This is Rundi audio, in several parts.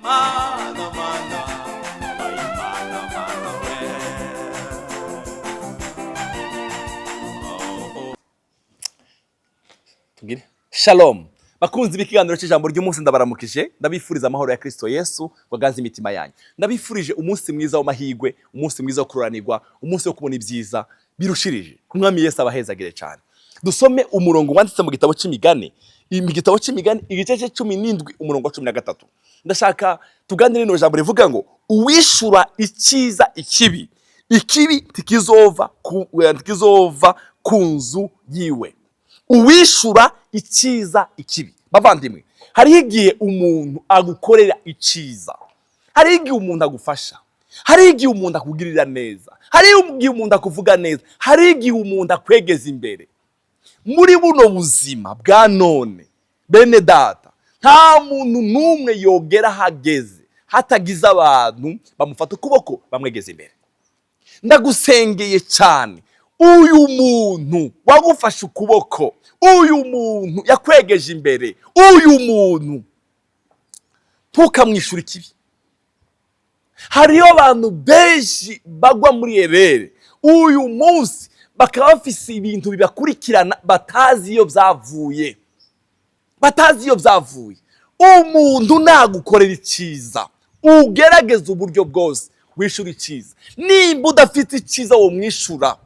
Mana, mana, mana, mana, we. Oh, oh. Tugire shalom, bakunzi b'ikiganiro cy'ijambo ry'umunsi. Ndabaramukije, ndabifuriza amahoro ya Kristo Yesu waganze imitima yanyu. Ndabifurije umunsi mwiza w'amahirwe, umunsi mwiza wo kururanirwa, umunsi wo kubona ibyiza birushirije. Umwami Yesu abahezagire cyane. Dusome umurongo wanditse mu gitabo cy'Imigani, mu gitabo cy'Imigani igice cye 17, umurongo wa 13. Ndashaka tuganire rino jambo rivuga ngo: "Uwishura icyiza ikibi, ikibi ntikizova ku nzu yiwe." Uwishura icyiza ikibi. Bavandimwe, hariho igihe umuntu agukorera icyiza, hariho igihe umuntu agufasha, hariho igihe umuntu akugirira neza, hariho igihe umuntu akuvuga neza, hariho igihe umuntu akwegeza imbere. Muri buno buzima bwa none, bene data, nta muntu n'umwe yogera ahageze hatagize abantu bamufata ukuboko, bamwegeza imbere. Ndagusengeye cyane, uyu muntu wagufashe ukuboko, uyu muntu yakwegeje imbere, uyu muntu ntukamwishyure ikibi. Hariho abantu benshi bagwa muri erreur uyu munsi, bakaba bafise ibintu bibakurikirana batazi iyo byavuye, batazi iyo byavuye. Umuntu nagukorera icyiza, ugerageza uburyo bwose wishyura icyiza. Nimba udafite icyiza wo mwishyura,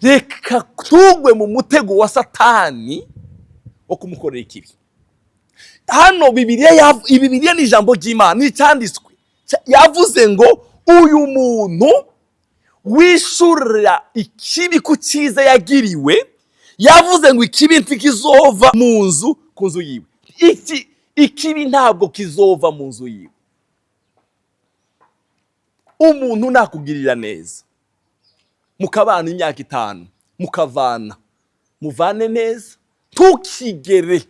reka tugwe mu mutego wa Satani wo kumukorera ikibi. Hano Bibiliya Bibiliya ni ijambo ry'Imana, ni icyanditswe. Yavuze ngo uyu muntu wishurira ikibi ku cyiza yagiriwe, yavuze ngo ikibi ntikizova mu nzu ku nzu yiwe. Iki ikibi ntabwo kizova mu nzu yiwe. Umuntu nakugirira neza, mukabana imyaka 5, mukavana, muvane neza. Ntukigere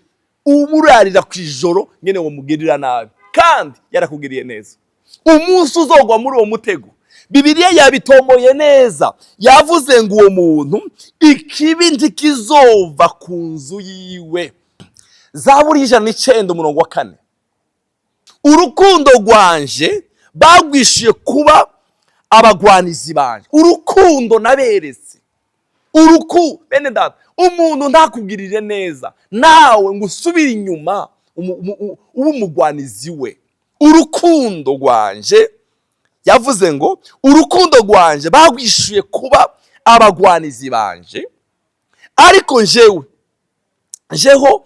umurarira ku ijoro nyine ngo mugirira nabi kandi yarakugiriye neza. Umunsi uzogwa muri uwo mutego, Bibiliya yabitomboye neza, yavuze ngo uwo muntu ikibi ntikizova ku nzu yiwe. Zaburi 109, umurongo wa 4: "Urukundo rwanje bagwishyuye kuba abagwanizi banje." Urukundo naberetse uruku. Bene data, umuntu ntakugirire neza, nawe ngo usubire inyuma ube umugwanizi we. Urukundo rwanje, yavuze ngo urukundo rwanje bagwishyuye kuba abagwanizi banje, ariko njewe njeho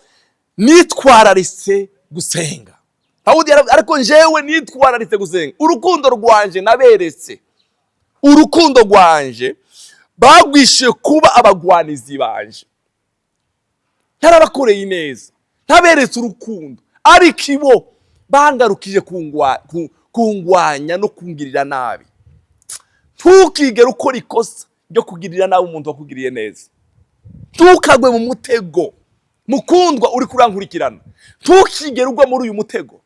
nitwararitse gusenga. Dawudi yaravuze, ariko njewe nitwararitse gusenga. Urukundo rwanje naberetse, urukundo rwanje bagwishyuye kuba abagwanizi banje. Ntarabakoreye neza, ntaberetse urukundo, ariko ibo bangarukije kungwanya no kungirira nabi. Ntukigere ukora ikosa ryo kugirira nabi umuntu wakugiriye neza. Ntukagwe mu mutego. Mukundwa uri kurankurikirana, ntukigere ugwa muri uyu mutego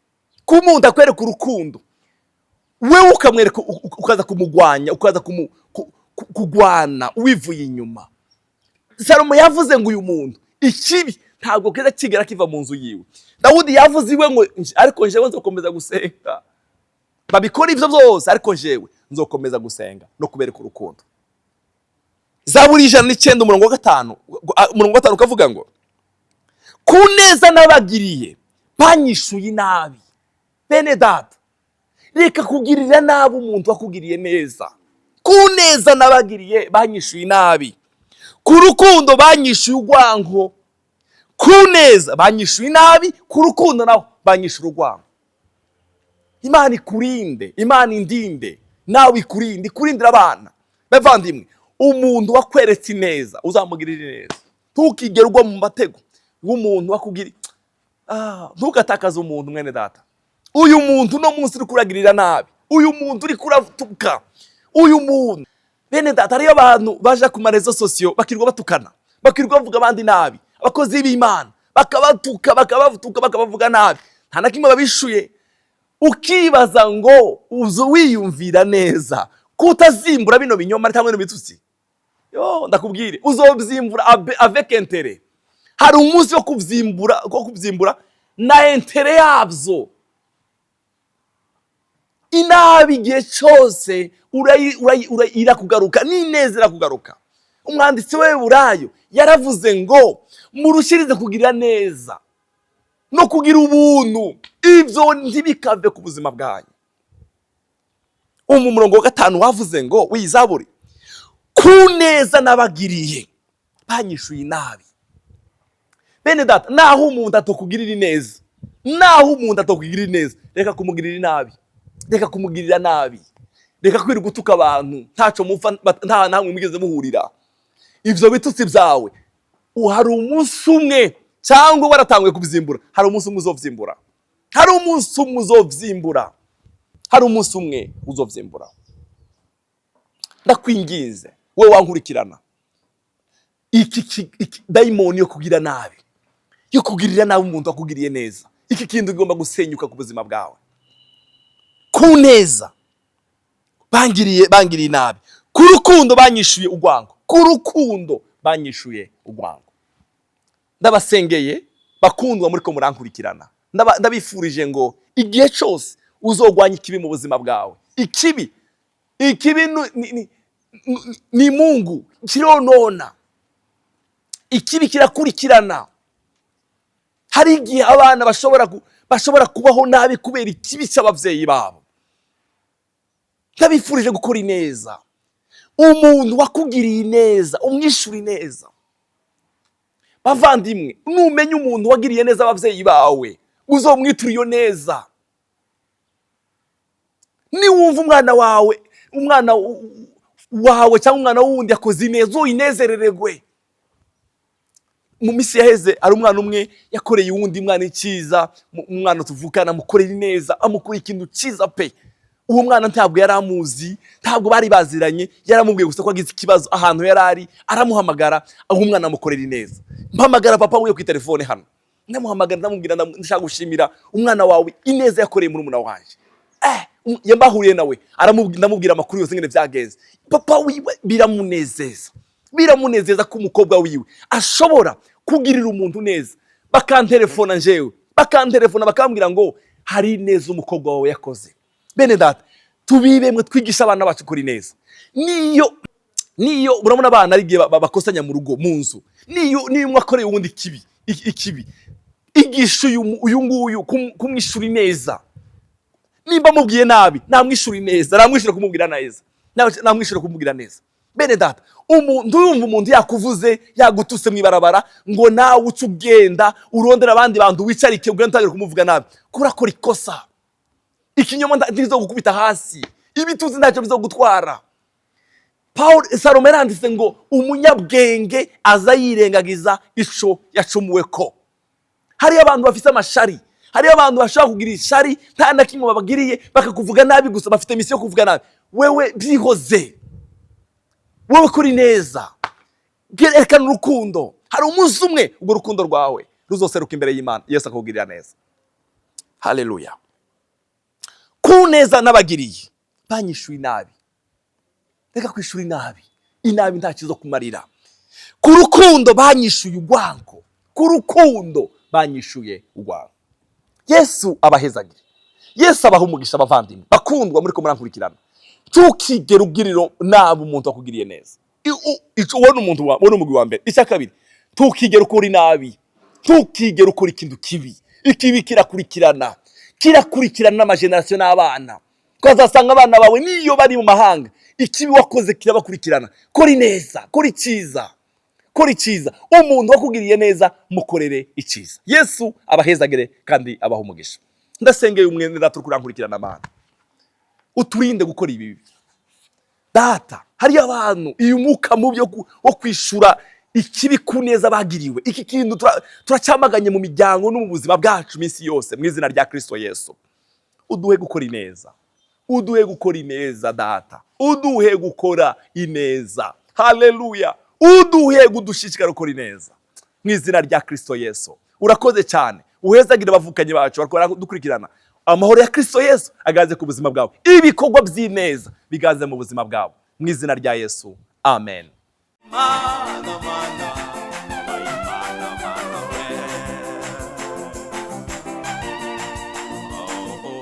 ko umuntu akwereka urukundo, wewe ukamwereka ukaza kumugwanya, ukaza kugwana wivuye inyuma. Salomo yavuze ngo uyu muntu ikibi ntabwo kiza kigera kiva mu nzu yiwe. Dawudi yavuze iwe ngo ariko njyewe nzokomeza gusenga. Babikora ibyo byose, ariko njyewe nzokomeza gusenga no kubereka urukundo. Zaburi 109, umurongo wa 5, umurongo wa 5 ukavuga ngo: "Ku neza nabagiriye banyishuye inabi." Bene data, reka kugirira nabi umuntu wakugiriye neza. Ku neza nabagiriye banyishuye inabi, ku rukundo banyishuye urwango. Ku neza banyishuye inabi, ku rukundo naho banyishyura urwango. Imana ikurinde, Imana indinde, nawe ikurinde, ikurindire abana. Bavandimwe, umuntu wakweretse ineza uzamugirire neza. Ntukigere ugwa mu matego w'umuntu wakugiriye. Ntugatakaze umuntu. Mwene data, uyu muntu uno munsi uri kuragirira nabi, uyu muntu uri kuratuka, uyu muntu, bene data, hariyo abantu baja ku ma réseaux sociaux bakirirwa batukana, bakirirwa bavuga abandi nabi, abakozi b'Imana bakabatuka, bakabatuka, bakabavuga nabi, nta na kimwe babishuye. Ukibaza ngo uzu wiyumvira neza ko utazimbura bino binyoma cyangwa bino bitutsi? Yo, ndakubwire, uzobyimbura avec intérêt. Hari umunsi wo kubyimbura na intérêt yabyo. Inabi igihe cyose irakugaruka, n'ineza irakugaruka. Umwanditsi w'Eburayo yaravuze ngo murushirize kugira neza no kugira ubuntu, ibyo ntibikave ku buzima bwanyu. Mu murongo wa 5 wavuze ngo w'izaburi: "Ku neza nabagiriye banyishuye inabi." Bene data, naho umuntu atokugirira ineza, naho umuntu atokugirira ineza, reka kumugirira inabi, reka kumugirira nabi, reka kwirirwa utuka abantu ntaco mupfa, nta namwe mwigeze muhurira. Ivyo bitutsi byawe hari umunsi umwe, cyangwa waratanguye kubyimbura, hari umunsi umwe uzovyimbura, hari umunsi umwe uzovyimbura, hari umunsi umwe uzovyimbura. Ndakwinginze wowe wankurikirana, iki dayimoni yo kugira nabi, yo kugirira nabi umuntu akugiriye neza, iki kintu kigomba gusenyuka ku buzima bwawe. Ku neza bangiriye nabi, ku rukundo banyishuye urwango, ku rukundo banyishuye urwango. Ndabasengeye bakundwa muri ko murankurikirana, ndabifurije ngo igihe cyose uzogwanya ikibi mu buzima bwawe, ikibi ni mungu kironona, ikibi kirakurikirana. Hari igihe abana bashobora kubaho nabi kubera ikibi cy'ababyeyi babo. Ndabifurije gukora ineza. Umuntu wakugiriye ineza, umwishyura ineza. Bavandimwe, numenya umuntu wagiriye neza ababyeyi bawe, uzomwitura iyo neza. Niwumva umwana wawe, umwana wawe cyangwa umwana wundi yakoze ineza, uyinezerererwe. Mu minsi yaheze hari umwana umwe yakoreye uwundi mwana icyiza, umwana tuvukana, amukorera ineza, amukorera ikintu cyiza pe. Uwo mwana ntabwo yari amuzi, ntabwo bari baziranye, yaramubwiye gusa ko agize ikibazo ahantu yari ari, aramuhamagara, aho umwana amukorera ineza. Mpamagara papa wiwe kuri telefone hano, ndamuhamagara, ndamubwira: "Ndashaka gushimira umwana wawe ineza yakoreye murumuna wanjye." Yambahuriye nawe, ndamubwira amakuru yose ngene byagenze. Papa wiwe biramunezeza, biramunezeza ko umukobwa wiwe ashobora kugirira umuntu neza. Bakantelefona njewe, bakantelefona bakambwira ngo hari neza umukobwa wawe yakoze. Bene data, tubibemwe, twigisha abana bacu kuri neza. Niyo urabona abana ari igihe bakosanya mu rugo, mu nzu, niyo umwe akoreye uwundi ikibi, ikibi, igisha uyu nguyu kumwishura neza. Nimba amubwiye nabi, namwishura neza, namwishyura kumubwira neza, namwishyura kumubwira neza. Bene data, umuntu yumva umuntu yakuvuze, yagutuse mu ibarabara, ngo nawe uce ugenda urondera abandi bantu wicarike ugenda utangira kumuvuga nabi, kurakora ikosa. Ikinyoma ntibizogukubita hasi, ibituzi ntacyo bizogutwara. Paul Salomo yaranditse ngo umunyabwenge aza yirengagiza ico yacumuwe. Ko hariyo abantu bafite amashari, hariyo abantu bashobora kugira ishari nta na kimwe babagiriye, bakakuvuga nabi gusa, bafite mission yo kuvuga nabi. Wewe byihoze, wowe kuri neza, erekana urukundo. Hari umunsi umwe urwo rukundo rwawe ruzoseruka imbere y'Imana, Yesu akakugirira neza. Haleluya! Ku neza n'abagiriye banyishuye inabi. Reka kwishura inabi, inabi nta kizo kumarira. Ku rukundo banyishuye urwango, ku rukundo banyishuye urwango. Yesu abahezagire, Yesu abaha umugisha. Abavandimwe bakundwa muri ko murankurikirana, ntukigere ugirira nabi umuntu wakugiriye neza. Uwo ni umuntu uwo ni umugwi wa mbere. Icya kabiri, ntukigere ukora inabi, ntukigere ukora ikintu kibi. Ikibi kirakurikirana, kirakurikirana n'ama générations n'abana. Ukazasanga abana bawe niyo bari mu mahanga, ikibi wakoze kirabakurikirana. Kora ineza, kora icyiza, kora icyiza. Umuntu wakugiriye neza, mukorere icyiza. Yesu abahezagire kandi abaha umugisha. Ndasengeye umwene data uri kurankurikirana. Mana, uturinde gukora ibibi. Data, hariyo abantu uyu mwuka mubi wo kwishura ikibi ku neza bagiriwe, iki kintu turacyamaganye mu miryango no mu buzima bwacu iminsi yose. Mu izina rya Kristo Yesu, uduhe gukora ineza, uduhe gukora ineza. Data, uduhe gukora ineza. Haleluya! Uduhe kudushishikara gukora ineza mu izina rya Kristo Yesu. Urakoze cyane, uhezagire abavukanyi bacu bakora dukurikirana. Amahoro ya Kristo Yesu aganze ku buzima bwawe, ibikorwa by'ineza biganze mu buzima bwawe, mu izina rya Yesu, amen. Mana, mana.